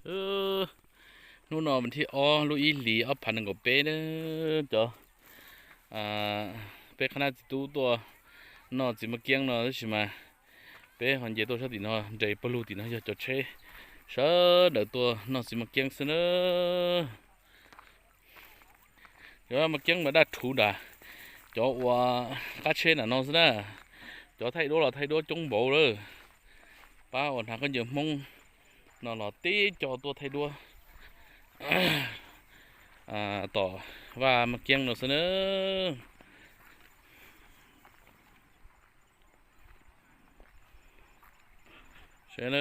Hnub no vas thib ob lub ib hlis ob phav nees nkaum peb na, cov peb qhab nab txiv tub tuaj noj txiv maj kiab no tab sis mas peb ho nce tuaj sab tim no nres pawg lug tim no yog cov tsheb sawv daws tuaj noj txiv maj kiab xwb na. Cov maj kiab mas daj rhuv nram cov uas qab tsheb nram no xwb na. Cov thaij duab los thaij duab coob npaum lawm. Pab uas hnav khaub ncaws Hmoob no los tib co tuaj thaij duab tom vaj maj kiab no xwb na. Saib,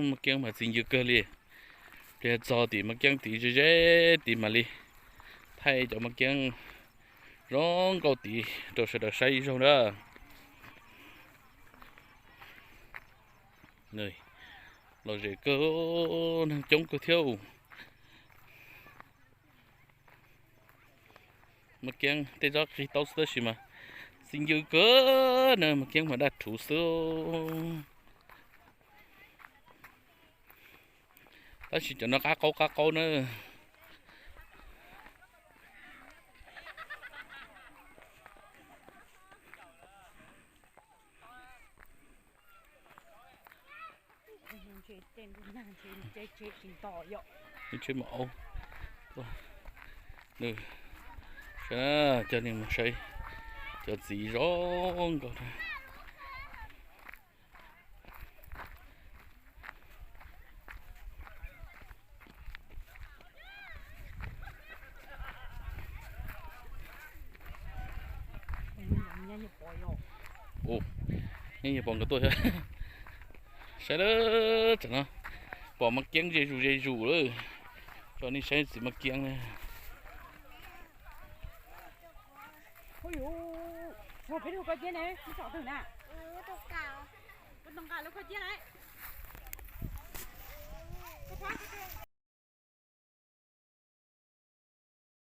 maj kiab mas txi ncw kawg li. Pliag txog tim maj kiab tid ze ze tid mam li thaij cov maj kiab zoo nkauj tid rau sawv daws saib ib zaug na. Lom zem kawg, neeg coob kawg thiab. Maj kiab tej tsob qig taub xwb tab sis mas txi ncw kawg na, maj kiab mas daj rhuv xwb. Tab sis cov no qab qaub qab qaub na. Tsheb maum aub, saib, coj nej mus saib cov txiv zoo nkauj. Nyob yog pom nkawd tuaj thiab. Saib lawm, tam no pom maj kiab ze zus ze zus lawm. Tso nej saib txiv maj kiab na. Peb lub koj ciab ne, lub tom twg na? Lub tom nqa lub koj ciab na.